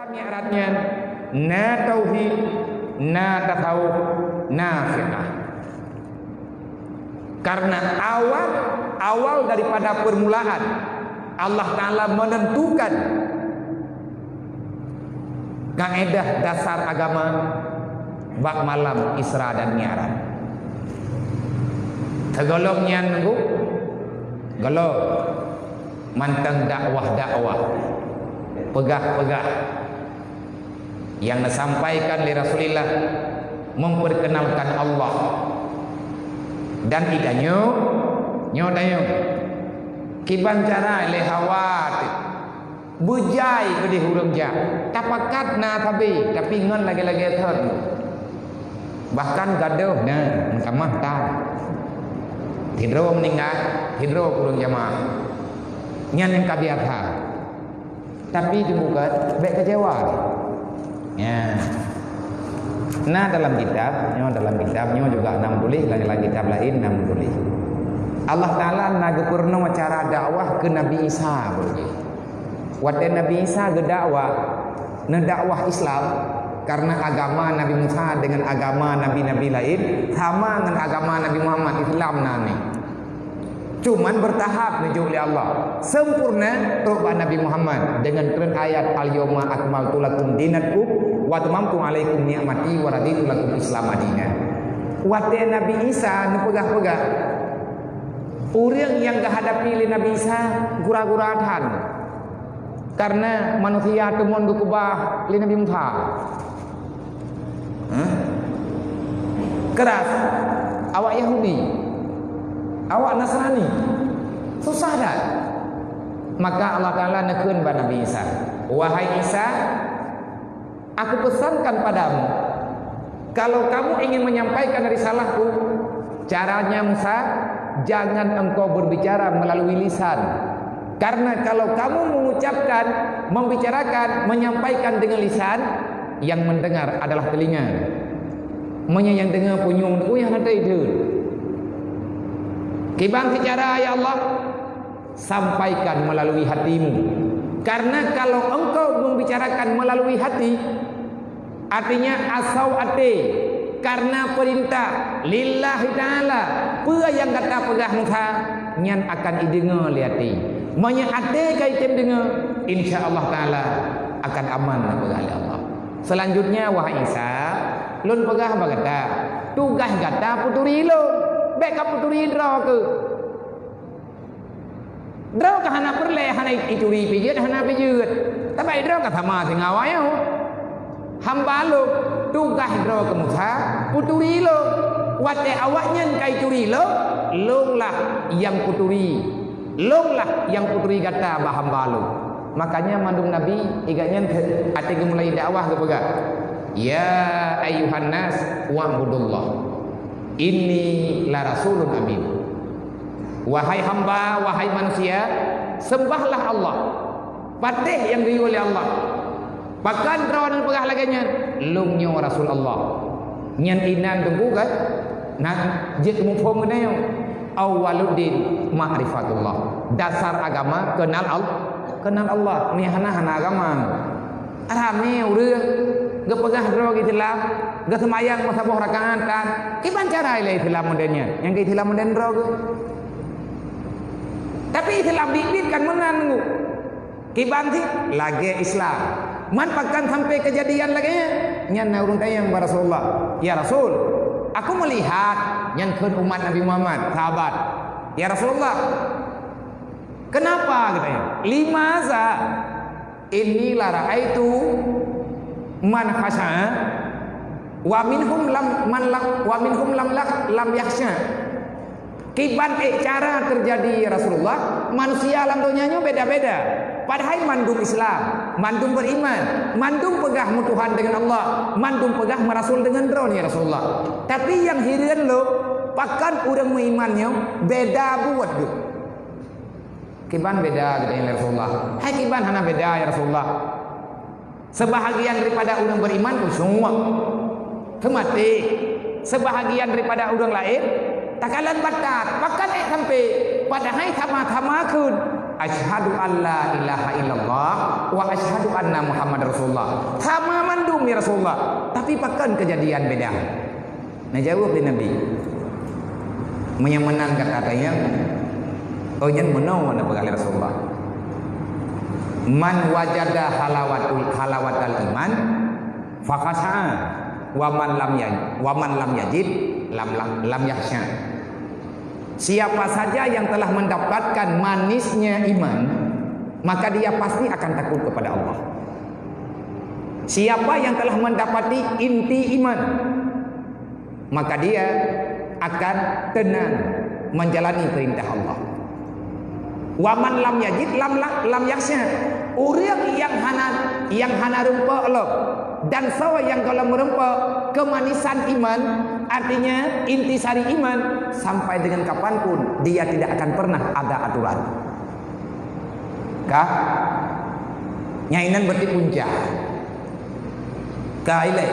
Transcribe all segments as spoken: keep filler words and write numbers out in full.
Mi'raj nyan na tauhid, na tasawuf, na fiqah. Karena awal, awal daripada permulaan Allah Ta'ala menentukan kaedah dasar agama bak malam Isra dan Mi'raj. Sigohlom nyan, Teungku, gohlom mantong dakwah-dakwah, peugah-peugah nyang neusampaikan lé Rasulullah memperkenalkan Allah. Dan geutanyoe, nyoe tanyoe, kiban cara lé hawa teuh. Beujai keudeh ureuëng jak. Tapakat na sabe, tapi ngon lagée-lagée thon. Bahkan gadôh na, meutamah tan. Sidroe meuninggai, sidroe kureueng jamaah. Nyan nyang ka biasa. Tapi teubuka bék keucewa. Ya. Na dalam kitab, nyoe dalam kitab, nyoe juga na meutuléh, dalam kitab laén na meutuléh. Allah Ta'ala na geupeurunoe cara dakwah keu Nabi Isa beureugi. Watée Nabi Isa geudakwah, neudakwah Islam, karena agama Nabi Musa dengan agama nabi-nabi laén sama ngon agama Nabi Muhammad, Islam na nyan. Cuman bertahap neujok lé Allah. Sempurna trok bak Nabi Muhammad dengan treun ayat, "Al-yauma akmaltu lakum dinakum wa atmamtu alaikum ni'mati wa raditu lakum Islam madina." Watée Nabi Isa neupeugah-peugah, ureuëng nyang geuhadapi lé Nabi Isa gura-gura that. Karena manusia teumon geukeubah lé Nabi Musa. Hah? Keras. Awak Yahudi. Awak Nasrani. Susah that. Maka Allah Ta'ala neukheun bak Nabi Isa, "Wahai Isa, Aku pesankan padamu, kalau kamu ingin menyampaikan risalahku, caranya Musa, jangan engkau berbicara melalui lisan. Karena kalau kamu mengucapkan, membicarakan, menyampaikan dengan lisan, yang mendengar adalah telinga. Meunyoe nyang deungoe punyueng, uyah hana teuideun. Kiban sicara, ya Allah, sampaikan melalui hatimu. Karena kalau engkau membicarakan melalui hati, artinya asau até, karena perintah lillahi ta'ala, peue nyang gata peugah Musa, nyan akan ideungoe lé até. Meunyoe até ka item deungoe, insya Allah Ta'ala akan aman neupeugah lé Allah. Selanjutnya, wahai Isa, lôn peugah bak gata, tugaih gata peuturi lôn, bék kapeuturi droe keuh. Droe ka hana peureulée, hana ituri pih jeuet, hana pih jeuet. Tapi droe ka sama singoh awai nyoe. Hamba lôn, tugaih droe keu Musa, peuturi lôn. Watée awaknyan ka ituri lôn, lôn lah nyang peuturi. Lôn lah nyang peuturi gata bak hamba lôn. Makanya mandum nabi, igat nyan até geumulai dakwah geupeugah, "Ya ayyuhan nas, wa'budullah. Inni la rasulun amin." Wahai hamba, wahai manusia, sembahlah Allah. Patéh nyang geuyue lé Allah. Pakon droeneuh peugah lagée nyan? Lôn nyoe Rasul Allah. Nyan inan teungku kan? Nah, jeuet muphom keunoe. Awwaluddin ma'rifatullah. Dasar agama kenal Allah. Kenal Allah. Meunyoe hana, hana agama. Ramé ureuëng geupeugah droe Islam, geuseumayang meusaboh rakaat tan, kiban cara ilée Islam modern nyan, nyang keu Islam modern droe geuh. Tapi Islam biet-biet kan meunan geuh. Kiban cit lagée Islam. Man pakon sampai keujadian lagée nyan, nyan na ureuëng tanyong bak Rasulullah, "Ya Rasul, aku melihat," nyan kheun umat Nabi Muhammad, sahabat. "Ya Rasulullah, kenapa?" geutanyong. "Limaza?" "Inni la ra'aitu man khasya'a, wa minhum lam, man lam, wa minhum lam lak, lam yakhsya." Kiban ék cara teujadi, ya Rasulullah, manusia lam donya nyoe beda-beda. Padahai mandum Islam, mandum beriman, mandum peugah meutuhan dengan Allah, mandum peugah meurasul dengan droeneuh, ya Rasulullah. Tapi nyang hireuen lôn, pakon ureuëng meuiman nyoe beda buet geuh. Kiban beda geutanyoe, ya Rasulullah. Hai kiban hana beda, ya Rasulullah. Sebahagian daripada ureuëng beriman khusyuk, teumaté. Sebahagian daripada ureuëng laén takalon batat, pakon ék sampai, padahai sama-sama kheun. "Asyhadu an la ilaha illallah wa asyhadu anna Muhammad Rasulullah." Sama mandum, ya Rasulullah. Tapi pakon keujadian beda? Neujaweueb lé Nabi, "Meunyoe meunan gata tanyong, oh nyan meunoe neupeugah lé Rasulullah, 'Man wajada halawatul, halawatal iman, fakhasya'a, wa man lam ya-, wa man lam yajid, lam, lam, lam yakhsya.'" Siapa saja yang telah mendapatkan manisnya iman, maka dia pasti akan takut kepada Allah. Siapa yang telah mendapati inti iman, maka dia akan tenang menjalani perintah Allah. "Wa man lam yajid lam la-, lam yakhsya." Ureuëng nyang hana, nyang hana rumpok lom, dan soe nyang gohlom rumpok kemanisan iman, artinya intisari iman, sampai dengan kapanpun dia tidak akan pernah ada aturan. Ka? Nyang inan berarti punca. Ka ilée.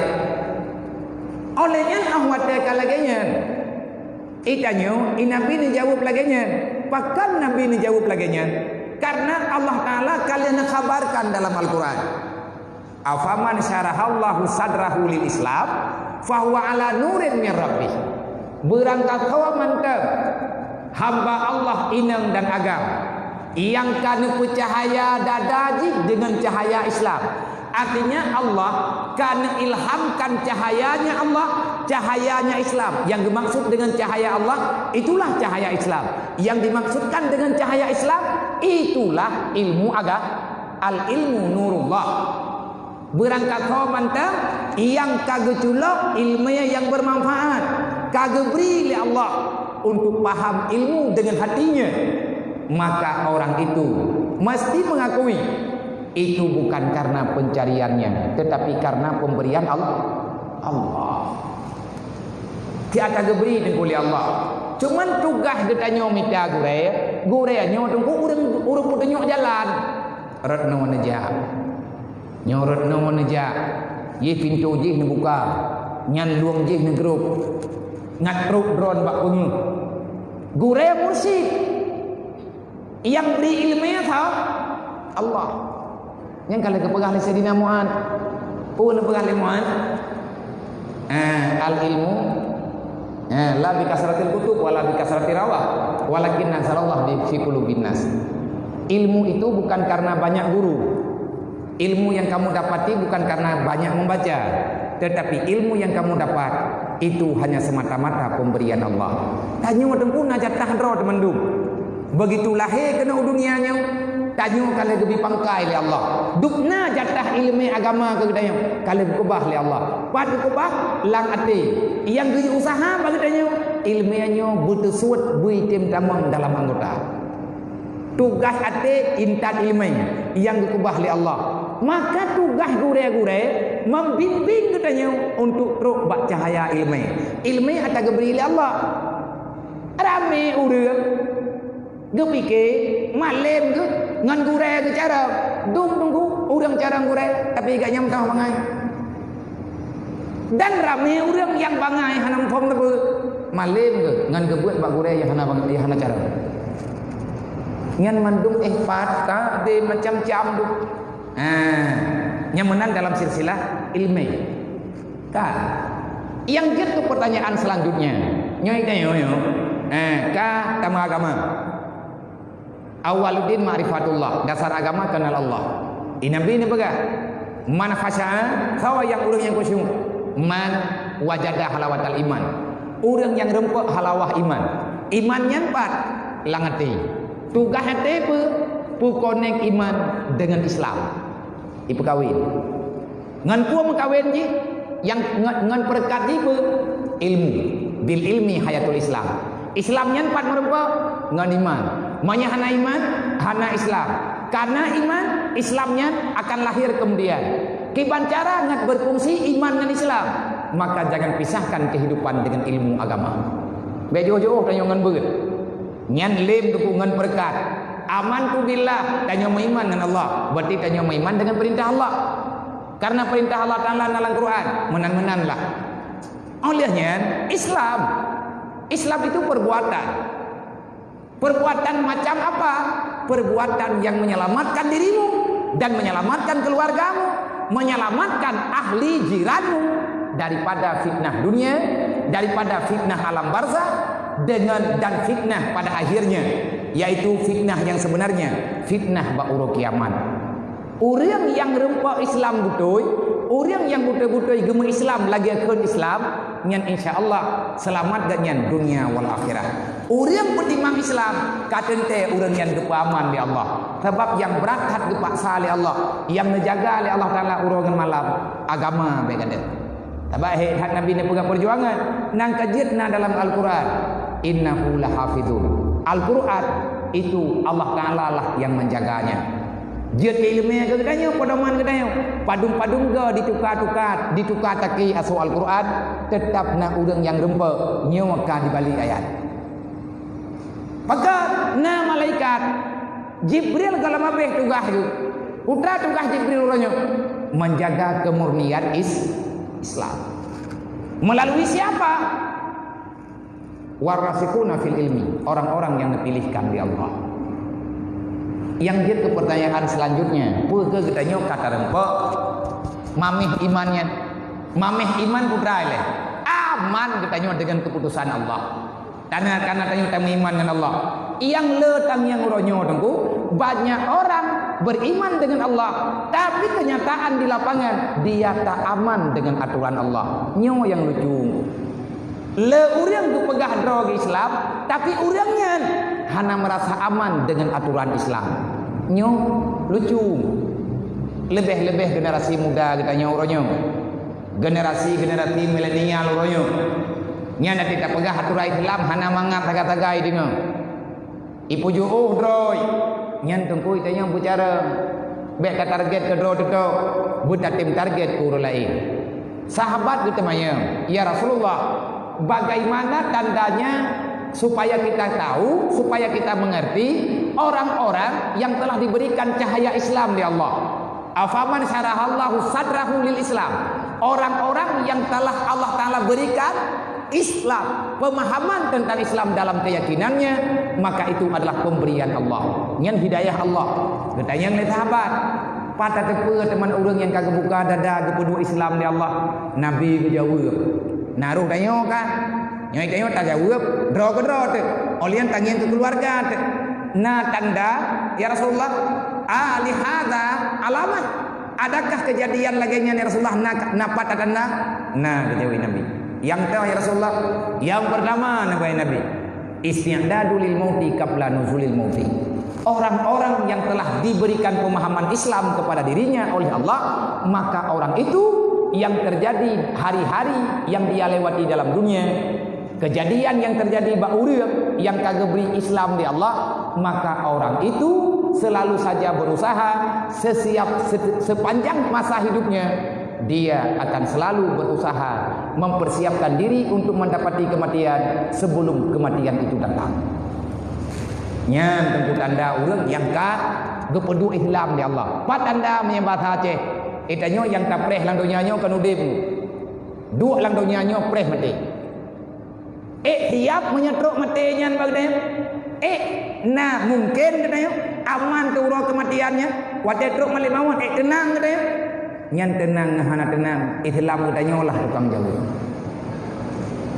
Oleh nyan, ah watée ka lagée nyan, i tanyoe, i Nabi neujaweueb lagée nyan. Pakon Nabi neujaweueb lagée nyan? Karena Allah Taala ka lheueh neukhabarkan dalam Al-Quran, "Afaman syarahallahu sadrahu lil Islam, fahuwa ala nurin min rabbih." Beurangkasoe mantong hamba Allah inong dan agam nyang ka neupeucahya dada jih deungon cahya Islam. Artinya, Allah ka neuilhamkan cahayanya Allah, cahayanya Islam. Yang dimaksud dengan cahaya Allah, itulah cahaya Islam. Yang dimaksudkan dengan cahaya Islam, itulah ilmu aga-, al-ilmu nurullah. Beurangkasoe mantong nyang ka geuculok ileumé nyang beumanfaat, ka geubri lé Allah untuk paham ilmu deungon hatinya, maka orang itu mesti mengakui itu bukan karena pencariannya, tetapi karena pemberian Al-, Allah. Ti ata geubri teungku lé Allah. Cuman tugaih geutanyoe mita gurée, gurée nyoe teungku ureuëng, ureuëng peutunyok jalan. Rot noe neujak. Nyoe rot noe neujak. Jih pintoe jih neubuka. Nyan lueng jih neugrôp. Ngat trok droen bak peungeuh. Gurée mursyid. Nyang bri ileumé soe? Allah. Nyang ka lheueh geupeugah lé Saidina Mu'adz. Peue neupeugah lé Mu'adz? Eh, al-ilmu, eh, la bi kasratil kutub wa la bi kasrati rawah, walakin anzalallahu bi, fi qulubin nas. Ilmu itu bukan karena banyak guru. Ilmu yang kamu dapati bukan karena banyak membaca, tetapi ilmu yang kamu dapat itu hanya semata-mata pemberian Allah. Tanyoe teungku na jatah droe teumandum. Begitu lahé keunoe u dunia nyoe, tanyoe ka lheueh geubri pangkai lé Allah. Dubna jatah ileumé agama keu geutanyoe ka lheueh geukeubah lé Allah. Pat geukeubah? Lam até. Nyang geuuseuha bak geutanyoe, ileumé nyoe beuteusuet bui tem tamong dalam anggota. Tugaih até intat ileumé nyang geukeubah lé Allah. Maka tugaih gurée-gurée membimbing geutanyoe untuk trok bak cahaya ileumé. Ileumé ata geubri lé Allah. Ramé ureuëng geupike malém geuh ngon gurée geucarông. Dum teungku ureuëng carông gurée, tapi gobnyan meutamah bangai. Dan ramé ureuëng nyang bangai hana muphom teupeu. Malém geuh ngon geubeuet bak gurée nyang hana bang-, nyang hana carông. Nyan mandum éh pat ka deh macam-macam tu. Ha, nyang meunan dalam silsilah ileumé. Ka. Nyang jeuet keu pertanyaan selanjutnya. Nyoe, nyoe, nyoe. Eh, ka tameuagama. Awwaluddin ma'rifatullah, dasar agama kenal Allah. Di Nabi neupeugah, "Man khasya'a," soe nyang ureuëng nyang khusyuk, "man wajada halawatal iman." Ureuëng nyang reumpok halawah iman. Iman nyan pat lam até. Tugaih até peue? Peukonek iman deungon Islam. Ipeukawen. Ngon peue meukawen jih? Nyang ngon, ngon peureukat jih peue? Ilmu. Bil ilmi hayatul Islam. Islam nyan pat meurumpok ngon iman. Meunyoe hana iman, hana Islam. Karena iman, Islam nyan akan lahir kemudian. Kiban cara ngat berfungsi iman ngon Islam, maka jangan pisahkan kehidupan dengan ilmu agama. Bék jiôh-jiôh tanyoe ngon beuet. Nyan lém teungku ngon peureukat. Amantu billah, tanyoe meuiman ngon Allah. Berarti tanyoe meuiman dengan perintah Allah. Karena perintah Allah Taala na lam Quran, meunan-meunan lah. Oleh nyan, Islam. Islam itu perbuatan. Perbuatan macam apa? perbuatan yang menyelamatkan dirimu dan menyelamatkan keluargamu, menyelamatkan ahli jiranmu daripada fitnah dunia, daripada fitnah alam barzah, dengan, dan fitnah pada akhirnya, yaitu fitnah yang sebenarnya, fitnah bak uroe kiamat. Ureuëng nyang rumpok Islam beutôi, ureuëng nyang beutôi-beutôi geumeu-Islam lagée kheun Islam, nyan insya Allah seulamat geuhnyan dunia wal akhirah. Ureuëng peutimang Islam ka teuntée ureuëng nyan geupeuaman lé Allah, sabab nyang brat that geupaksa lé Allah, nyang neujaga lé Allah Taala uroe ngon malam, agama bék gadeuh. Sabab hék that Nabi neupeugah peujuangan, nyang ka jeuet na dalam Al-Quran, "Innahu lahafizun." Al-Quran itu Allah Taala lah yang menjaganya. Jeuet keu ileumé keu geutanyoe, pedoman geutanyoe. Padum-padum goe dituka-tuka, dituka taki asoe Al-Quran, teutap na ureuëng nyang rumpok, nyoe ka dibalik ayat. Pakon na malaikat Jibril goh lom abéh tugaih geuh. Peue tugaih Jibril uroe nyoe? Menjaga kemurnian is-, Islam. Melalui siapa? Warasikhuna fil ilmi, orang-orang yang dipilihkan di Allah. Yang jeuet keu pertanyaan selanjutnya, peue keu geutanyoe ka tarumpok mameh iman nyan? Mameh iman peue lé? Aman geutanyoe dengan keputusan Allah. Karena, karena tanyoe tameuiman ngon Allah. Nyang le tangieng uroe nyoe Teungku, banyak orang beriman dengan Allah, tapi kenyataan di lapangan dia tak aman dengan aturan Allah. Nyoe nyang lucu. Le ureuëng geupeugah droe geuh Islam, tapi ureuëng nyan hana merasa aman dengan aturan Islam. Nyoe lucu. Leubeh-leubeh generasi muda geutanyoe uroe nyoe. Generasi-generasi milenial uroe nyoe. Nyan até tapeugah aturan Islam hana mangat sagai-sagai deungoe. Ipujoe, "Oh, droe." Nyan Teungku tanyoe bicara. Bék ka target keu droe teutok, beutatem target keu ureuëng laén. Sahabat geuteumanyong, "Ya Rasulullah, bagaimana tandanya supaya kita tahu, supaya kita mengerti orang-orang yang telah diberikan cahaya Islam di Allah?" "Afaman syarahallahu sadrahu lil Islam." Orang-orang yang telah Allah Taala berikan Islam, pemahaman tentang Islam dalam keyakinannya, maka itu adalah pemberian Allah. Nyan hidayah Allah. Geutanyong lé sahabat, "Pat tateupeue teuma ureuëng nyang ka geubuka dada geupeuduek Islam lé Allah?" Nabi geujaweueb, "Na roh tanyoe ka?" Nyoe tanyoe tajaweueb, droe keudroe teuk. Óh lheueh nyan tangieng keu keuluwarga teuk. "Na tanda, ya Rasulullah?" "A lihada alamah? Adakah kejadian lagée nyan, ya Rasulullah, na, na pat tanda?" "Na," geujaweueb Nabi. "Nyang toh, ya Rasulullah?" "Nyang pertama," na geujaweueb Nabi, "isti'dadu lil mauti qabla nuzulil mauti." Orang-orang yang telah diberikan pemahaman Islam kepada dirinya oleh Allah, maka orang itu yang terjadi hari-hari yang dia lewati dalam dunia, kejadian yang terjadi bak ureuëng nyang ka geubri Islam di Allah, maka orang itu selalu saja berusaha sesiap, se-, sepanjang masa hidupnya, dia akan selalu berusaha mempersiapkan diri untuk mendapati kematian sebelum kematian itu datang. Nyan Teungku tanda ureuëng nyang ka geupeuduek Islam di Allah. Pat tanda meunyoe basa Aceh? Geutanyoe nyang tapreh lam donya nyoe kon udeb. Duek lam donya nyoe preh maté. Ék siap meunyoe trok maté nyan bak geutanyoe? Ék na mungken geutanyoe aman keu uroe keumatian nyan? Watée trok malaikat maut, ék teunang geutanyoe? Nyan teunang ngon hana teunang, Islam geutanyoe lah tukang jaweueb.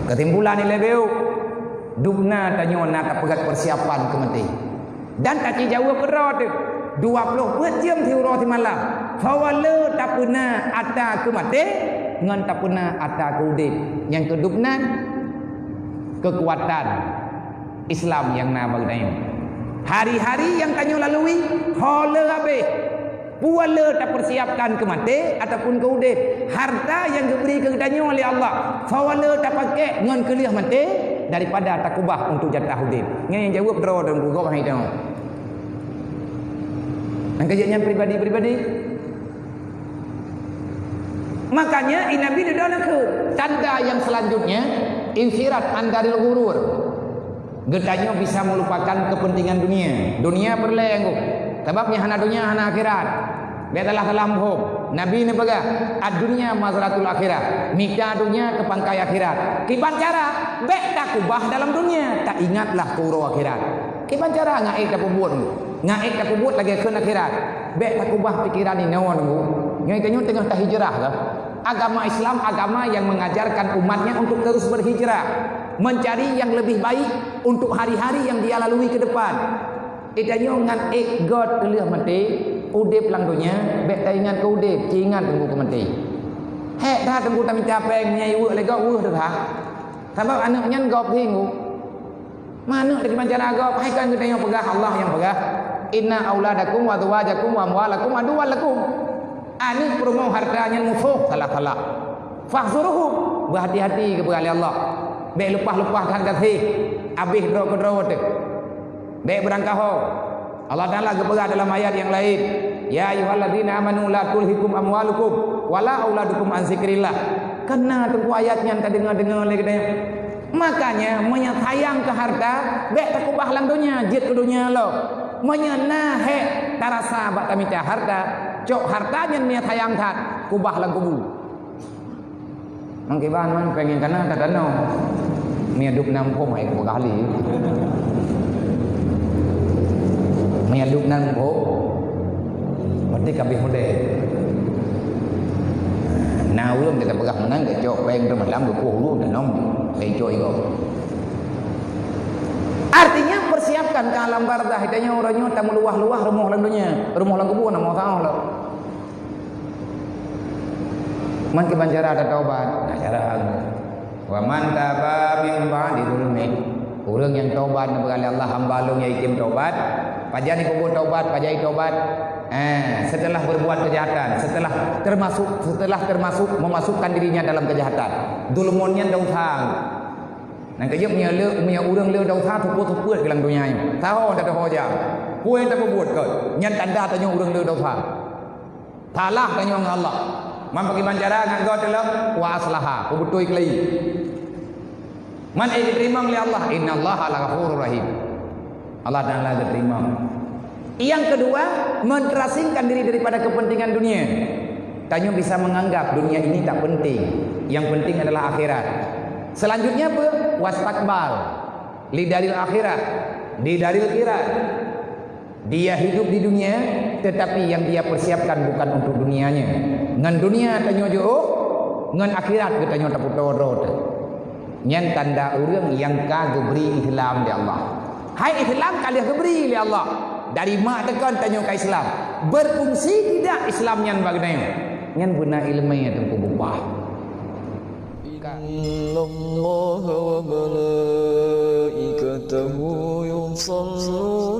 Keusimpulan ilée beuk, dubna tanyoe na tapeugét peusiapan keu maté. Dan taci jaweueb keudroe teuh, dua ploh peuet jeuem siuroe simalam, sawa le tapeuna ata keu maté ngon tapeuna ata keu udeb. Nyang keudubna, keukuatan Islam nyang na bak geutanyoe. Hari-hari nyang tanyoe lalui, ho le habéh. Peue le tapeusiapkan keu maté ataupun keu udeb? Harta nyang geubri keu geutanyoe lé Allah, sawa le tapakék ngon keu lheueh maté daripada takeubah untuk jatah udeb? Nyan nyang jaweueb droe dan gugok hai tanyoe. Nyang keujeuet nyan pribadi-pribadi. Makanya, i Nabi dudoe neukheun, tanda nyang selanjutnya, insirat andaril ghurur. Geutanyoe bisa meulupakan keupeuntengan dunia. Dunia peureulée anggô. Sabab nyang hana dunia hana akhirat. Bék salah-salah muphom. Nabi neupeugah, "Ad-dunya mazratul akhirah." Mita dunia keu pangkai akhirat. Kiban cara? Bék takeubah dalam dunia, taingatlah keu uroe akhirat. Kiban cara? Ngon ék tapeubuet. Ngon ék tapeubuet lagée kheun akhirat. Bék takeubah pikeran inoe nunggu. Nyoe tanyoe teungoh tahijrah lah. Agama Islam agama yang mengajarkan umatnya untuk terus berhijrah, mencari yang lebih baik untuk hari-hari yang dia lalui ke depan. Tanyoe ngon ék göt keu lheueh maté, udeb lam donya, bék taingat keu udeb, ci ingat teungku keu maté. Hék that teungku tamita péng, meunyoe iweuek lé gob weueh teuh that. Sabab aneuk nyan gob hinggu. Manök di kiban cara gob, hai kan geutanyoe peugah, Allah nyang peugah, "Inna auladakum wa azwajakum wa amwalakum aduwwan lakum." Aneuk, peurumoh, harta nyan musoh salah-salah. "Fahzuruhum," beuhati-hati geupeugah lé Allah. Bék leupah-leupah that gaséh, abéh droe keudroe teuh. Bék beurangkaho. Allah Taala geupeugah dalam ayat nyang laén, "Ya ayyuhalladzina amanu la tulhikum amwalukum wala auladukum an zikrillah." Kana teungku ayat nyan tadeungoe-deungoe lé geutanyoe. Makanya, meunyoe sayang keu harta, bék takeubah lam donya, jeuet keu donya lom. Meunyoe na hék tarasa bak tamita harta, cok harta nyan meunyoe sayang that, keubah lam kubu. Mangkiban man péng nyang kana tatanoh. Meunyoe duek nam phom hai kupeugah lé. Meunyoe duek nam phom, berarti ka abéh model. Na ureuëng ka tapeugah meunan, geucok péng teumalam geupoh ulu tanom, lé cok igoe. Artinya, persiapkan keu alam barzakh. Tanyoe uroe nyoe tameuluwah-luwah rumoh lam donya, rumoh lam kubu na meusahoh lom. Man kiban cara tataubat? Na cara. "Wa man taba min ba'di zulmi." Ureuëng nyang taubat, neupeugah lé Allah, "Hamba lôn nyang item taubat." Pajan ipeubuet taubat, pajan itaubat? Eh, setelah berbuat kejahatan, setelah termasuk, setelah termasuk memasukkan dirinya dalam kejahatan. Zulmun nyan dosa. Nyan keuh jeuet meunyoe le, meunyoe ureuëng le dosa, teupeue-teupeue lam donya nyoe. Saho dak doho jam. Peue nyang tapeubuet keu? Nyan tanda tanyoe ureuëng le dosa. Salah tanyoe ngon Allah. Man pakriban cara ngon gob teuh lom, wa aslaha, peubeutôi keulayi. Man ék jiteurimong lé Allah, innallaha laghafurur rahim. Allah Taala geuteurimong. Yang kedua, menterasingkan diri daripada kepentingan dunia. Tanyoe bisa menganggap dunia ini tak penting. Yang penting adalah akhirat. Selanjutnya apa? Wastakbal. Lidaril akhirat. Di daril akhirat. Dia hidup di dunia, tetapi yang dia persiapkan bukan untuk dunianya. Ngon dunia tanyoe jiôh, ngon akhirat geutanyoe tapeutoe droe teuh. Nyan tanda ureuëng nyang ka geubri Islam lé Allah. Hai Islam ka lheueh geubri lé Allah. Dari mak teukon tanyoe ka Islam. Berfungsi tidak Islam nyan bak geutanyoe? Nyan beuna iéleumé teungku bubah. Innallaha wa malaikatahu yusalluna